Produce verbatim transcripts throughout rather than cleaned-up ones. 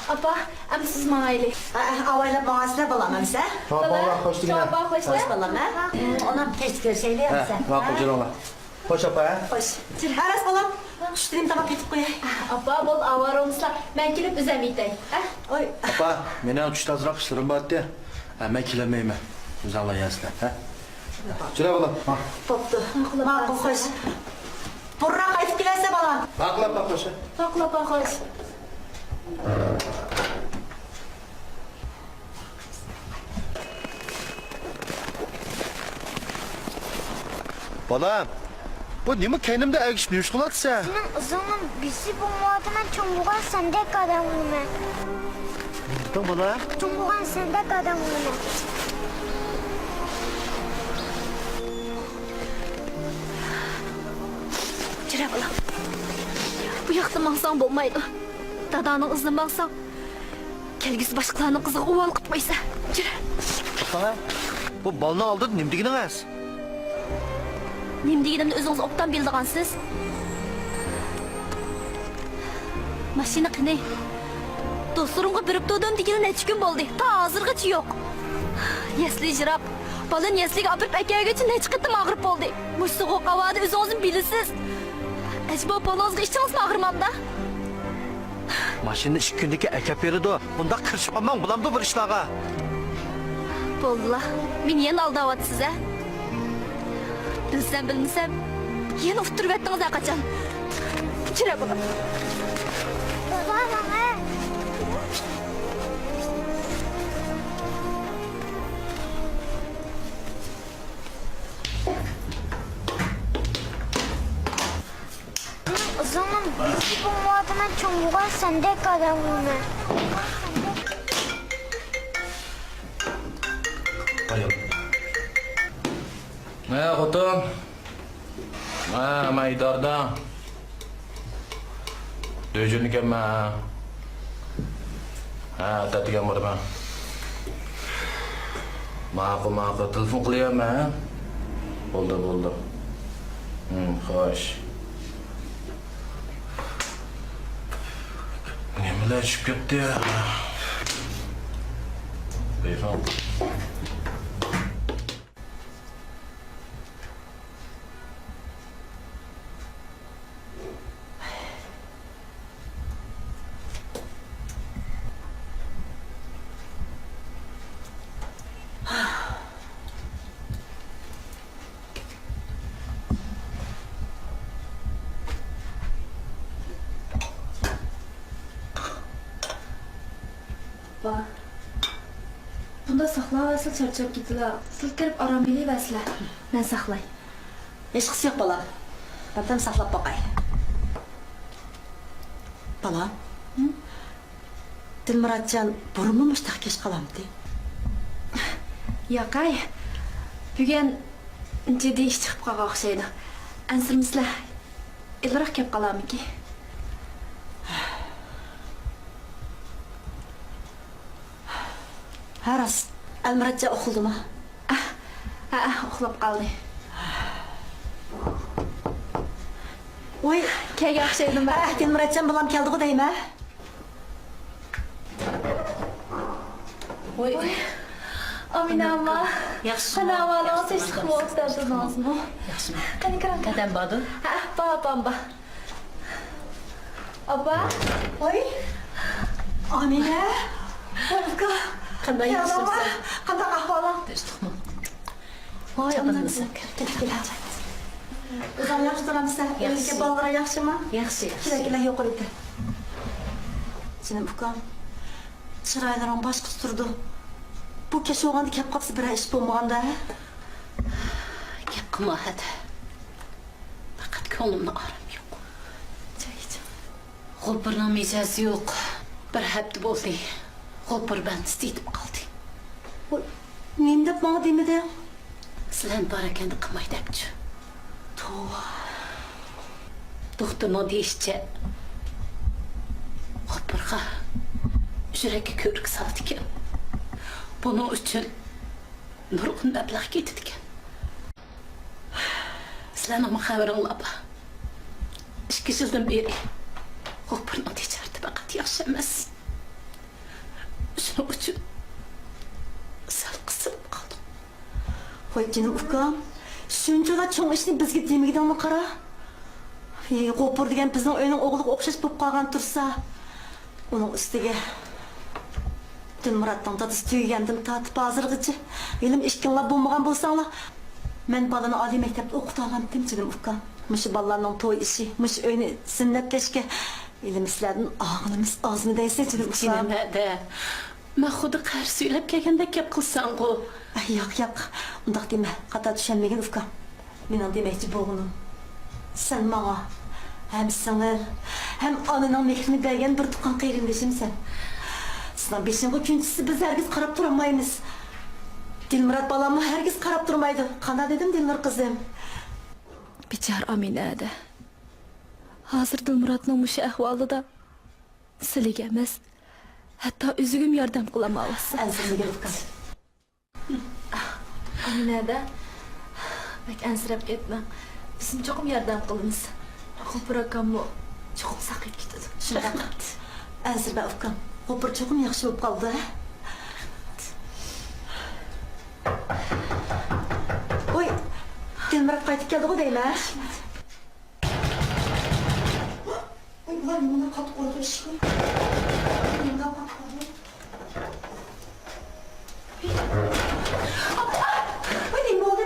ئاپا، ئەمدى سىز ماڭايلى. ھە، ھە، ئاۋايلاپ ماڭاسىلەر بالام ئەمسە. ھە، بالىلار، خوش كەلدىڭلار. ئاپا، خوش. خوش بالام، ھە. ئانام كەچتە كۆرۈشەيلى ئەمسە. ھە، ماقۇل جېنىڭلار. خوش ئاپا، ھە؟ خوش. ھە، راست بالام. چۈشتىن تاماق ئېتىپ قوياي. ئاپا، بولدى، ئاۋارە بولمىسىلا. مەن كېلىپ ئۆزۈم يېتەي. ھە؟ ئوي. ئاپا، مېنىڭ چۈشتە ئازراق ئىشلىرىم بار ئىدى. ھە، مەن كېلەلمەيمەن. ئۆزۈڭلار يەسىلەر، ھە؟ جۈرە بالام، ھە. بوپتۇ. ماقۇل، خوش. بۇرۇنراق قايتىپ كېلەرسەن بالام. ماقۇل ئاپا، خوش. ماقۇل ئاپا، خوش. بالام، بۇ نېمە كەينىمدە ئەگىشىپ نېمە ئىش قىلىۋاتىسەن؟ سېنىڭ ئىزىڭنى بېسىپ بولمايۋاتىمەن، چوڭ بولغان سەندەك ئادەم بولىمەن. نېمە دېدىڭ بالام؟ چوڭ بولغان سەندەك ئادەم بولىمەن. جۈرە بالام. بۇ ياقتا ماڭساڭ بولمايدۇ. داداڭنىڭ ئىزىنى ماڭساڭ، كەلگۈسى باشقىلارنىڭ قىزىغا ئۇۋال قىلىپ قويىسەن. جۈرە. قاراڭ، بۇ بالىنىڭ ئالدىدا نېمە دېگىنىڭىز؟ نېمە دېگىنىمنى ئۆزىڭىز ئوبدان بىلىدىغانسىز. ماشىنا قېنى؟ دوستلىرىمغا بېرىپ تۇردۇم دېگىلى نەچچە كۈن بولدى. تا ھازىرغىچە يوق. يەسلى يىراق. بالىنى يەسلىگە ئاپىرىپ ئەكەلگۈچە نەچچە قېتىم ئاغرىپ بولدى. مۇشۇ سوغۇق ھاۋادا ئۆزىڭىزمۇ بىلىسىز. ئەجەبا بالىڭىزغا ئىچىڭىزمۇ ئاغرىمامدا؟ ماشىنىنى ئىككى كۈندىن كېيىن ئەكەپ بېرىدۇ. بۇنداق كىرىشىپ قالماڭ، بولامدۇ بىر ئىشلارغا؟ بولدىلا، مېنى يەنە ئالداۋاتىسىز ھە؟ بىلسەم بىلمىسەم يەنە ئۇتتۇرۇۋەتتىڭىز ھە قاچان؟ كىرە بولۇڭ. ئىزىڭنى بېسىپ بولمايۋاتىمەن، چوڭ بولغان سەندەك ئادەم بولىمەن. ھە خوتۇن. ھە، مەن ئىدارىدە. دۆجۈنىكەنمەن. ھە، ئەتە ئەتىگەن بارىمەن. ماقۇل، ماقۇل. تېلېفون قىلىمەن. بولدى، بولدى. ھىم، خوش. نېمىلەر چۈشۈپ كەتتى؟ تېلېفون. بۇنداق ساقلاۋەرسىلە چارچاپ كېتىلا. سىلە كىرىپ ئارام ئېلىۋەرسىلە. مەن ساقلاي. ھېچقىسى يوق بالام. بىردەم ساقلاپ باقاي. بالام. ھە؟ دىلمۇراتجان بۇرۇنمۇ مۇشتاق كەچ قالامتى؟ ياقەي. بۈگۈن جىددىي ئىش چىقىپ قالغان ئوخشايدۇ. ئەنسىرىمىسىلە. ئىلغىراق كەپ قالارمىكى؟ ھە راست. ئەلمۇراتجان ئۇخلىدىما؟ ھە، ھە، ئۇخلاپ قالدى. ۋاي. كەلگەن ئوخشايدۇ. ھە، ئەلمۇراتجان بالام كەلدىغۇ دەيمەن. ۋاي. ئامىنە ئاما. ياخشىمۇ؟ قانداق ئەھۋالىڭىز؟ تىنچلىقمۇ؟ ئۆزىڭىزمۇ؟ ياخشىمۇ؟ قېنى كىرىڭ. دادام باردۇ؟ ھە، بار، ئاپام بار. ئاپا. ۋاي. ئامىنە. ۋاي ئۇكا. قانداق ياخشىمۇسەن؟ قانداق ئەھۋالىڭ؟ تىنچلىقمۇ؟ ۋاي ئانام. كەل، كەل. ئۆزۈڭ ياخشى تۇرامسەن؟ ياخشى. ئۆيدىكى بالىلار ياخشىمۇ؟ ياخشى، ياخشى. كېلە، كېلە، يۇقىرى ئۆتە. جېنىم ئۇكام، چىرايلىرىڭ باشقىچە تۇرىدۇ. بۇ كەچ بولغاندا كەپ قاپسىز، بىرەر ئىش بولمىغاندا، ھە؟ گەپ قىلما ھەدە. پەقەت كۆڭلۈمدە ئارام يوق. غوپۇرنىڭ مىجەزى يوق. بىر ھەپتە بولدى. غوپۇر بەندىسىدە يېتىپ قالدى. ۋاي، نېمە دەپ ماڭا دېمىدىڭ؟ سىلەرنى پاراكەندە قىلماي دەپچۇ. توۋا. دوختۇرنىڭ دېيىشىچە، غوپۇرغا يۈرەككە كۆۋرۈك سالىدىكەن. بۇنىڭ ئۈچۈن نۇرغۇن مەبلەغ كېتىدىكەن. سىلەرنىڭمۇ خەۋىرىڭلار بار. ئىككى يىلدىن بېرى غوپۇرنىڭ تىجارىتى پەقەت ياخشى ئەمەس. ئۈچۈن سەل قىسىلىپ قالدۇق. ۋاي جېنىم ئۇكام، شۇنچىلا چوڭ ئىشنى بىزگە دېمىگىنىڭنى قارا. ھېي، غوپۇر دېگەن بىزنىڭ ئۆينىڭ ئوغلىغا ئوخشاش بولۇپ قالغان تۇرسا. ئۇنىڭ ئۈستىگە دىلمۇراتنىڭ دادىسى تۈگىگەندىن تارتىپ ھازىرغىچە ھېلىمۇ ئىككىڭلار بولمىغان بولساڭلار، مەن بالىنى ئالىي مەكتەپتە ئوقۇتالامتىم جېنىم ئۇكام. مۇشۇ بالىلارنىڭ توي ئىشى، مۇشۇ ئۆينى زىننەتلەشكە ھېلىمۇ سىلەردىن ئاغىنىمىز ئازمۇ دەيسىز جېنىم ئۇكام. جېنىم ھەدە. مەن خۇددى قەرز سۈيلەپ كەلگەندەك گەپ قىلساڭغۇ. ئەي، ياق، ياق، ئۇنداق دېمە، خاتا چۈشەنمىگىن ئۇكام. مېنىڭ دېمەكچى بولغىنىم، سەن ماڭا ھەم سىڭىل، ھەم ئانىنىڭ مېھرىنى بەرگەن بىر تۇغقان قېرىندىشىمسەن. سېنىڭ بېشىڭغا كۈن چۈشسە بىز ھەرگىز قاراپ تۇرالمايمىز. دىلمۇرات بالاممۇ ھەرگىز قاراپ تۇرمايدۇ. قانداق دېدىم دىلنۇر قىزىم؟ بىچارە ئامىنە ھەدە. ھازىر دىلمۇراتنىڭ مۇشۇ ئەھۋالىدا سىلىگە ئەمەس، ھەتتا ئۆزىگىمۇ ياردەم قىلالمايۋاتىسەن. ئەنسىرىمىگىن ئۇكام. ئامىنە ھەدە، بەك ئەنسىرەپ كەتمەڭ. بىزمۇ چوقۇم ياردەم قىلىمىز. غوپۇر ئاكاممۇ چوقۇم ساقىيىپ كېتىدۇ. شۇنداق. ئەنسىرىمە ئۇكام. غوپۇر چوقۇم ياخشى بولۇپ قالىدۇ، ھە؟ ۋوي، دىلمۇرات قايتىپ كەلدىغۇ دەيمەن. ۋوي، بۇلار نېمىنداق قاتتىق ئۇرىدۇ ئىشىكنى؟ نېمىنداق قاتتىق ئۇرىدۇ؟ ۋوي، نېمە بولدى؟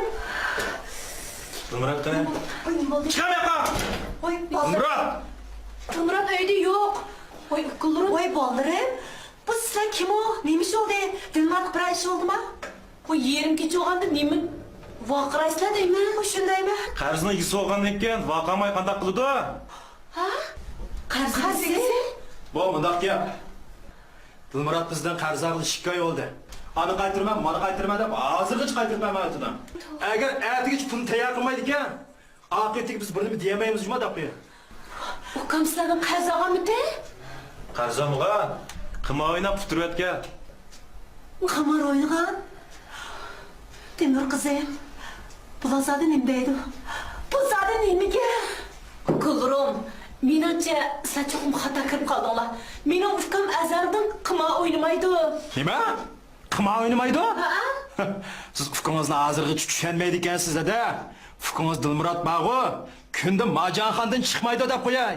دىلمۇرات قېنى؟ ۋوي، نېمە بولدى؟ چىقار ياققا! ۋوي، بالىلىرىم. دىلمۇرات! دىلمۇرات ئۆيدە يوق. ۋوي، ئۇكىلىرىم. ۋوي، بالىلىرىم. بۇ سىلەر كىمۇ؟ نېمە ئىش بولدى؟ دىلمۇراتقا بىرەر ئىش بولدىما؟ بۇ يېرىم كېچە بولغاندا نېمە ۋارقىرايسىلەر دەيمەن. بۇ شۇندايمۇ؟ قەرزنىڭ ئىگىسى بولغاندىن كېيىن ۋارقىرىماي قانداق قىلىدۇ؟ ھە؟ قەرز ئىگىسى؟ بۇ مۇنداق گەپ. دىلمۇرات بىزدىن قەرز ئالغىلى ئىككى ئاي بولدى. ئانا قايتۇرىمەن، مانا قايتۇرىمەن دەپ ھازىرغىچە قايتۇرۇپ بەرمەيۋاتىدۇ. ئەگەر ئەتىگىچە پۇلنى تەييار قىلمايدىكەن، ئاقىۋىتىگە بىز بىر نېمە دېيەلمەيمىز جۇما دەپ قوياي. ئۇكام سىلەردىن قەرز ئالغانمىتى؟ قەرز ئالمىغان. قىمار ئويناپ ئۇتتۇرۇۋەتكەن. قىمار ئوينىغان؟ دىلنۇر قىزىم، بۇلار زادى نېمە دەيدۇ؟ بۇ زادى نېمە گەپ؟ ئۇكىلىرىم، مېنىڭچە سىلەر چوقۇم خاتا كىرىپ قالدىڭلار. مېنىڭ ئۇكام ئەزەلدىن قىمار ئوينىمايدۇ. نېمە؟ قىمار ئوينىمايدۇ؟ ھە؟ سىز ئۇكىڭىزنى ھازىرغىچە چۈشەنمەيدىكەنسىز ھەدە. ئۇكىڭىز دىلمۇرات بارغۇ، كۈندە مارجانخانىدىن چىقمايدۇ دەپ قوياي.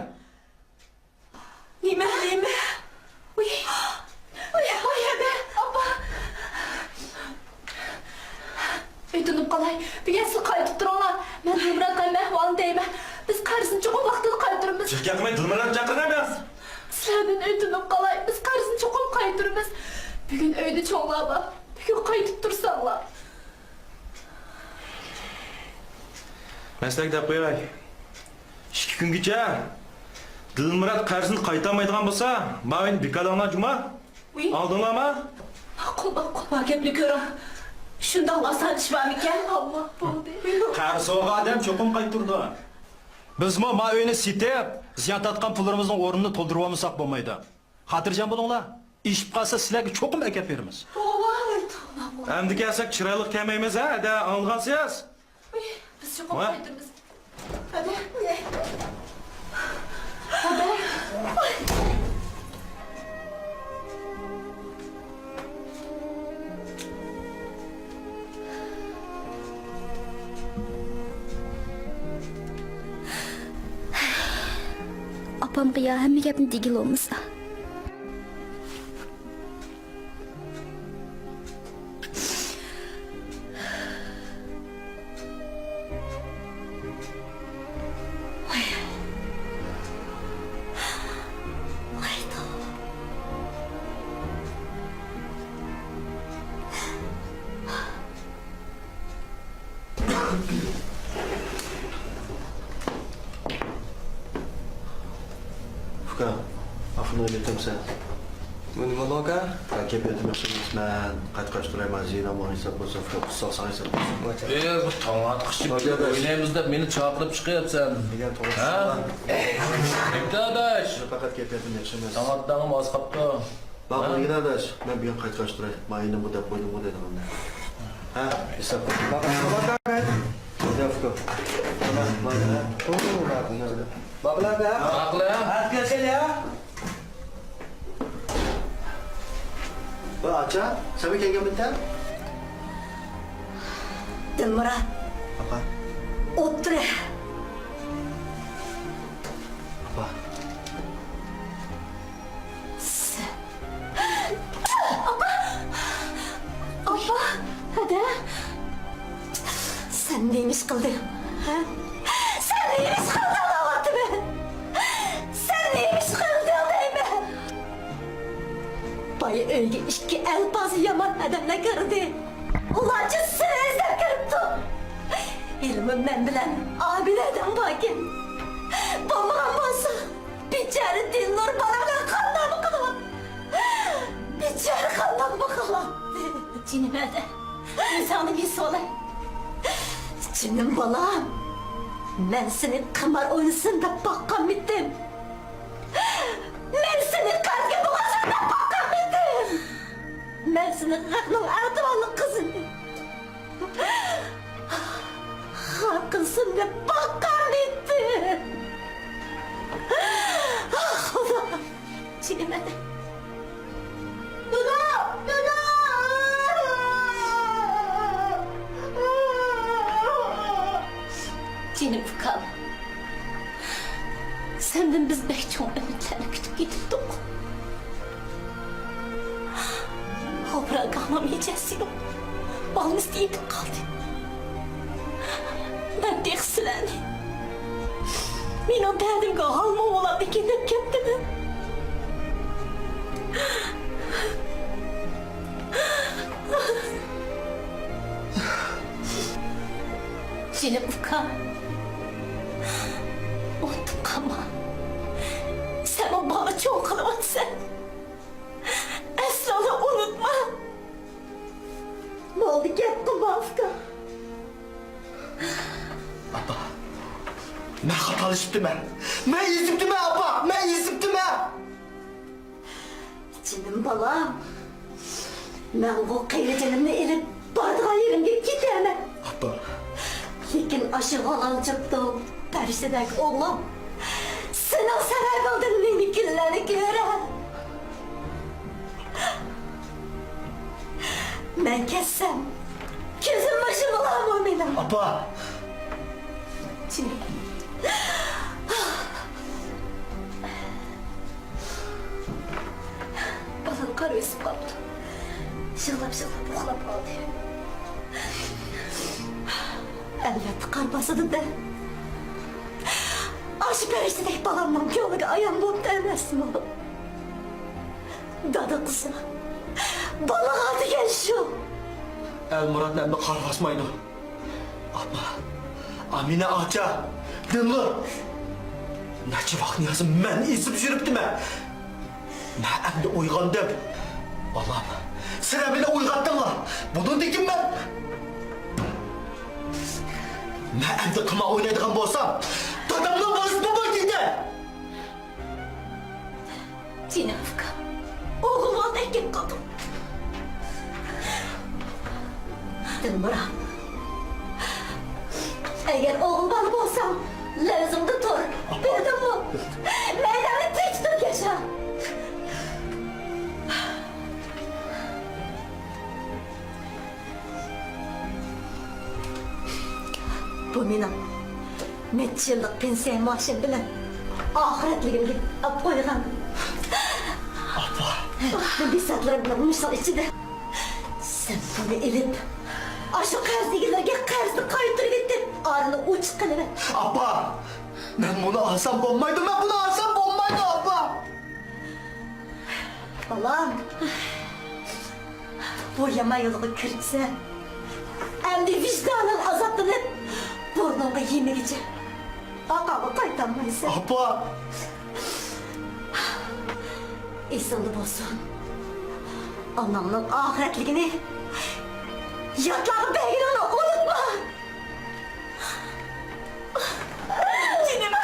نېمە؟ نېمە؟ ۋۇي. ۋۇي، ۋۇي، ھەدە، ئاپا. ئۆتۈنۈپ قالاي، بۈگۈن سىز قايتىپ تۇرۇڭلار. مەن دىلمۇراتقا ھەممە ئەھۋالنى دەيمەن. بىز قەرزنى چوقۇم ۋاقتىدا قايتۇرىمىز. چىقىپ كەتمەي دىلمۇراتنى چاقىرىڭ ئەمەس. سىلەردىن ئۆتۈنۈپ قالاي، بىز قەرزنى چوقۇم قايتۇرىمىز. بۈگۈن ئۆيدە چوڭلار بار. بۈگۈن قايتىپ تۇرساڭلار. مەن سىلەرگە دەپ قوياي. ئىككى كۈنگىچە دىلمۇرات قەرزىنى قايتۇرالمايدىغان بولسا، ماۋۇ ئۆينى بىكارلاڭلار جۇما. ئۇي. ئاڭلىدىڭلارمۇ؟ ماقۇل، ماقۇل. بار گەپنى كۆرۈڭ. شۇنداق ئاسان ئىش بارمىكەن؟ ئاللا، بولدى. قەرز سورىغان ئادەم چوقۇم قايتۇرىدۇ. بىزمۇ ما ئۆينى سېتىپ، زىيان تارتقان پۇللىرىمىزنىڭ ئورنىنى تولدۇرۇۋالمىساق بولمايدۇ. خاتىرجەم بولۇڭلار. ئېشىپ قالسا سىلەرگە چوقۇم ئەكەپ بېرىمىز. ئەمدى كەلسەك چىرايلىق كەلمەيمىز ھە، ھەدە، ئاڭلىغانسىز؟ بىز چوقۇم قايتىمىز. ھەدە. ھەدە. ئاپامغا يا ھەممە گەپنى دېگىلى بولمىسا. ئۇكا، ئاپىنى ئۆيلىتەمسەن؟ بۇ نېمە بولدى ئۇكا؟ ھە، كەيپىياتىم ياخشى ئەمەس، مەن قايتقاچ تۇراي، مانا زىيىنىم ماڭا ھېساب بولسا، ئۇكا، پۇتسال ساڭا ھېساب بولسۇن. ئى، بۇ تاڭ ئاتقۇچە بۇ ئوينايمىز دەپ مېنى چاقىرىپ چىقىۋەپسەن. ھە؟ نېمىتە ئاداش؟ پەقەت كەيپىياتىم ياخشى ئەمەس. تاڭ ئاتقانغىمۇ ئاز قاپتۇ. باقمىغىن ئاداش، مەن بۈگۈن قايتقاچ تۇراي. مايىنىمغۇ دەپ قويدۇمغۇ دېدىڭ ئەمدى. ھە، ھېساب. باقلا. باقلا. باقلا. ۋە ئاچا، سەن كەلگەنمىدىڭ؟ دىلمۇرات. ئاپا. ئولتۇر. ئاپا. سەن. ئاپا! ئاپا! ھەدە! سەن نېمە ئىش قىلدىڭ؟ ھە؟ سەن نېمە ئىش قىلدىڭ دەۋاتىمەن! سەن نېمە ئىش قىلدىڭ دەيمەن! بايا ئۆيگە ئىككى ئەلپازى يامان ئادەملەر كىردى. ئۇلارچە سېنى ئىزدەپ كىرىپتۇ. ھېلىمۇ مەن بىلەن ئابىدەدىڭ باركەن. بولمىغان بولسا، بىچارە دىلنۇر بالام قانداق قىلىدۇ؟ بىچارە قانداق قىلىدۇ؟ جېنىم ھەدە، ئۆزۈڭنى بېسىۋالاي. جېنىم بالام، مەن سېنى قىمار ئوينىسۇن دەپ باققانمىدىم؟ مەن سېنى قەرزگە بوغۇزۇن دەپ باققانمىدىم؟ مەن سېنى خەقنىڭ ئەتىۋارلىق قىزى، خار قىلسۇن دەپ باققانمىدىم؟ ئاھ، خۇدا! جېنىم ئەدە. دادا! دادا! جېنىم ئۇكام. سەندىن بىز بەك چوڭ ئۈمىدلەرنى كۈتۈپ كېتىپتۇق. خاپىراكاڭنىڭ مىجەزى يوق. بالنىستتا يېتىپ قالدى. مەن تېخى سىلەرنى مېنىڭ دەردىمگە ھالمۇ بولامدىكىن دەپ كەتتىم. جېنىم ئۇكام، ئۇنتۇپ قالما. سەنمۇ بالا چوڭ قىلىۋاتىسەن. ئەسلىڭنى ئۇنتۇما. بولدى، گەپ قىلما، ئۇكا. ئاپا، مەن خاتالىشىپتىمەن. مەن ئېزىپتىمەن، ئاپا، مەن ئېزىپتىمەن. جېنىم بالام، مەنغۇ قېرى جېنىمنى ئېلىپ بارىدىغان يېرىمگە كېتەرمەن. ئاپا. لېكىن ئاشۇ ھالال جاپتۇ پەرىشتىدەك ئوغلۇم سېنىڭ سەۋەبىڭدىن نىمە كۈنلەرنى كۆرەر. مەن كەتسەم، كۆزۈممۇ يۇمۇلامۇ مېنىڭ؟ ئاپا! جېنىم. بالام قارا ئۆسۈپ قاپتۇ. يىغلاپ-يىغلاپ ئۇخلاپ قالدى. ئەلۋەتتە قارىماسىدۇ-دە. ئاشۇ پەرىشتىدەك بالامنىڭ كۆڭلىگە ئايان بوپتۇ ئەمەسمۇ؟ دادا قىزى، بالىغا دېگەن شۇ. ئەلمۇرات ئەمدى قارىۋاتمايدۇ. ئاپا، ئامىنە ئاچا، دىلنۇر. نەچچە ۋاقىتتىن ياسا مەن ئېزىپ يۈرۈپتىمەن. مەن ئەمدى ئويغاندىم. بالام، سىلەر مېنى ئويغاتتىڭلار. بۇنىڭدىن كېيىن مەن، مەن ئەمدى قىمار ئوينايدىغان بولسام، دادامنىڭ بالىسى بولماي كېتەي. جېنىم ئۇكام، ئوغۇل بالىدەك گەپ قىلدىڭ. دىلمۇرات، ئەگەر ئوغۇل بالا بولساڭ، لەۋزىڭدە تۇر. بىلدىڭمۇ؟ مەيدەڭنى تىك تۇتۇپ ياشا. بۇ مېنىڭ نەچچە يىللىق پېنسىيە مائاشىم بىلەن ئاخىرەتلىكىمگە ئاپ قويغان. ئاپا! بىساتلىرىم بىلەن مۇشۇنىڭ ئىچىدە. سەن بۇنى ئېلىپ، ئاشۇ قەرز ئىگىلىرىگە قەرزنى قايتۇرۇۋېتىپ، ئارىنى ئوچۇق قىلىۋەت. ئاپا! مەن بۇنى ئالسام بولمايدۇ، مەن بۇنى ئالسام بولمايدۇ، ئاپا! بالام، بۇ يامان يولغا كىرىپسەن. ئەمدى ۋىجدانىڭ ئازابلىنىپ، بۇرنۇڭغا يېمىگۈچە ئاقاڭغا قايتالمايسەن. ئاپا! ئېسىڭدە بولسۇن، ئاناڭنىڭ ئاخىرەتلىكىنى ياتلارغا بەرگىنىڭنى ئۇنتۇما. جېنىم.